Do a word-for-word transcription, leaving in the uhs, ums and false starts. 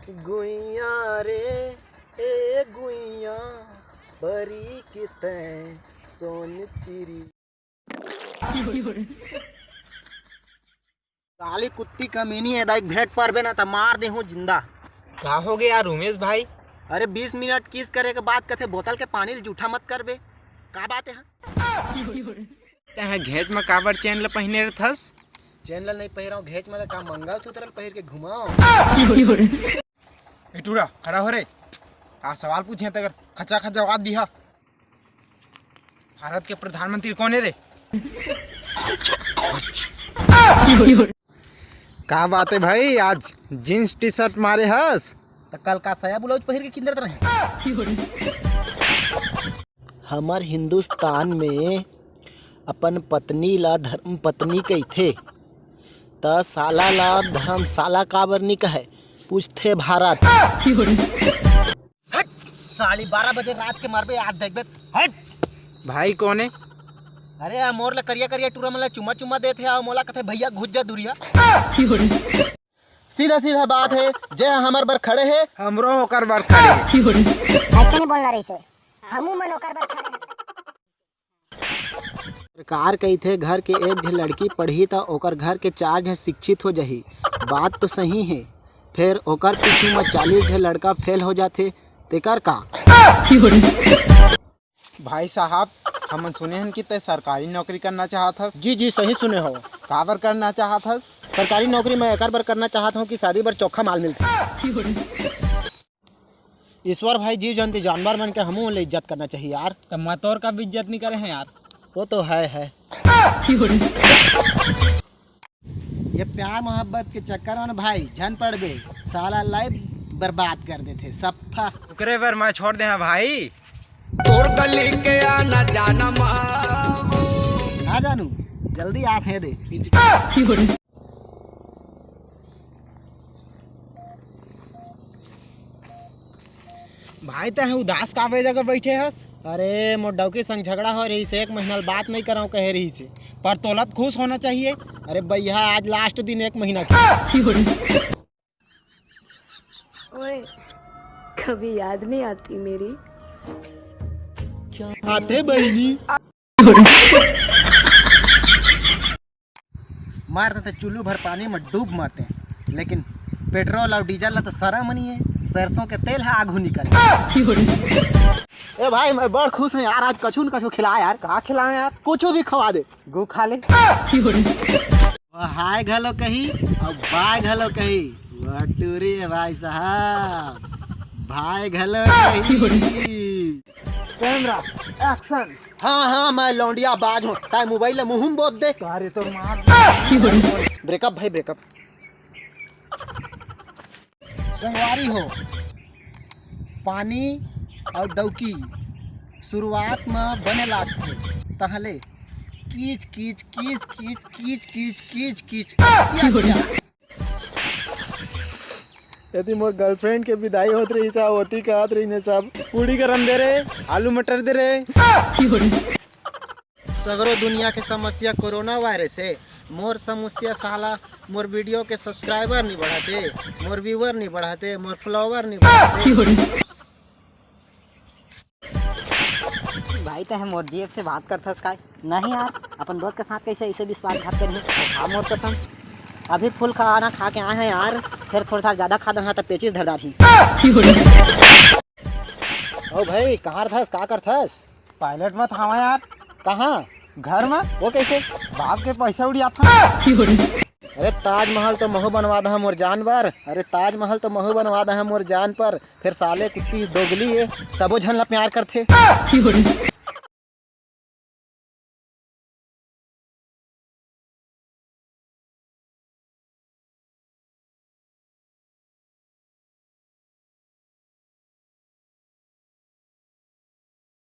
गुइया रे, ए गुइया, परी के तैं सोन चिरी। साली कुत्ती कमीनी हे, दाई भेंट परबे ना त मार देहूं जिंदा। का हो गया यार उमेश भाई? अरे बीस मिनट किस करे के बाद कथे बोतल के पानी ल जूठा मत करबे, का बात हे? तैं ह घेंच म काबर चेन ल पहिने रथस? चेन ल नइ पहिरंव, घेंच म त का मंगलसूत्र ल पहिर के घुमाओ। ए टूरा, खड़ा हो रे। का सवाल पूछे तेकर खचा खच जवाब दिहा। भारत के प्रधानमंत्री कौन है रे? का बात है भाई, आज जींस टी शर्ट मारे हस? त कल का साया ब्लाउज पहिर के किंदरत रहे? हमर हिंदुस्तान में अपन पत्नी ला धर्म पत्नी कहिथे, त साला ला धर्मशाला काबर नी कहे, पूछथे भारत। हट! साली बारह बजे रात के मरबे, आज देखबे। हट! भाई कौन है? अरे, आ मोर ला करिया करिया टूरा मन ला चुम्मा चुम्मा देथे, आ मोला कथे, "भैया, घुस जा दुरिया।" सीधा सीधा बात है, जे हमर बर खड़े हे, हमरो ओकर बर खड़े हे। ऐसे नहीं बोलना रहिसे, हमू मन ओकर बर खड़े हे। सरकार कहिथे, घर के एक झन लड़की पढ़ही, त ओकर घर के चार झन शिक्षित हो जाही। बात तो सही हे, फेर ओकर पीछू म चालीस झन लड़का फेल हो जाथे, तेकर का? भाई साहब, हमन सुने हन कि तैं सरकारी नौकरी करना चाहत हस। जी, जी, सही सुने हो। काबर करना चाहत हस? सरकारी नौकरी मैं एकर बर करना चाहत हूँ कि शादी बर चोखा माल मिलथे। ईश्वर भाई, जीव जंतु जानवर मन के हमू ले इज्जत करना चाहिए यार। त मैं तोर का भी इज्जत नहीं करे हैं यार। वो तो है, है। ये प्यार मोहब्बत के चक्कर में ना भाई, झन पड़बे, साला लाइफ बर्बाद कर देथे, सफा। ओकरे बर मैं छोड़ दे हाँ भाई। तोर गली के आना जाना माँ। ना जानू, जल्दी आत हे दे। भाई, तैं उदास काबर जगह बैठे हस? अरे, मोर डौकी संग झगड़ा हो रहिस हे, एक महीना ले बात नहीं करंव कहे रहिस हे। पर तोला त खुश होना चाहिए। अरे भैया, आज लास्ट दिन एक महीना के। ओए, कभी याद नहीं आती मेरी? आते बहिनी। मार देते चुल्लू भर पानी में डूब मरते, लेकिन पेट्रोल अउ डीजल ला तो सरम नइ हे, सरसों के तेल ह आघू निकल। ए भाई, मैं बड़ खुश हूँ यार, आज कछु न कछु खिला यार। का खिलाएं यार? कुछ भी खवा दे, गो खा ले। वो हाय घलो कही अउ बाय घलो कही, वो टूरी है भाई साहब, भाई घलो कही। Camera, action. हाँ, हाँ, मैं लौंडिया बाज हूँ। ताए मोबाइल ले मुँह में बोत दे। अरे तो मार। ब्रेकअप भाई, ब्रेकअप। संगवारी हो, पानी अउ डौकी शुरुआत म बने लागथे, तहले कीच, कीच, कीच, कीच, कीच, कीच, कीच, अति अच्छा। यदि मोर गर्लफ्रेंड के विदाई होत रहिस, ओती कहत रहिन सब, पूड़ी गरम दे रे, आलू मटर दे रे। सगरो दुनिया के समस्या कोरोना वायरस हे। मोर समस्या साला मोर वीडियो के सब्सक्राइबर नहीं बढ़ाते, मोर व्यूअर नहीं बढ़ाते, मोर फॉलोअर नहीं बढ़ाते। भाई, तैं मोर जीएफ से बात करथस काय? नहीं यार, अपन दोस्त के साथ कैसे ऐसे विश्वासघात करिए? हाँ, मोर कसम। अभी फुल खाना खा के आए हैं यार, फिर थोड़ा सा ज्यादा खा दो, हाँ, तब पेचिस धर डारही। ओ भाई, कहाँ रथस, का करथस? पायलट मत हवा यार। कहाँ? घर में। वो कैसे? बाप के पैसा उड़ियात हूँ। अरे ताजमहल तो महू बनवा दहा मोर जान बर। अरे ताजमहल तो महू बनवा दहा मोर जान पर। फिर साले कुत्ती दोगली है, तबो झन ला प्यार करथे।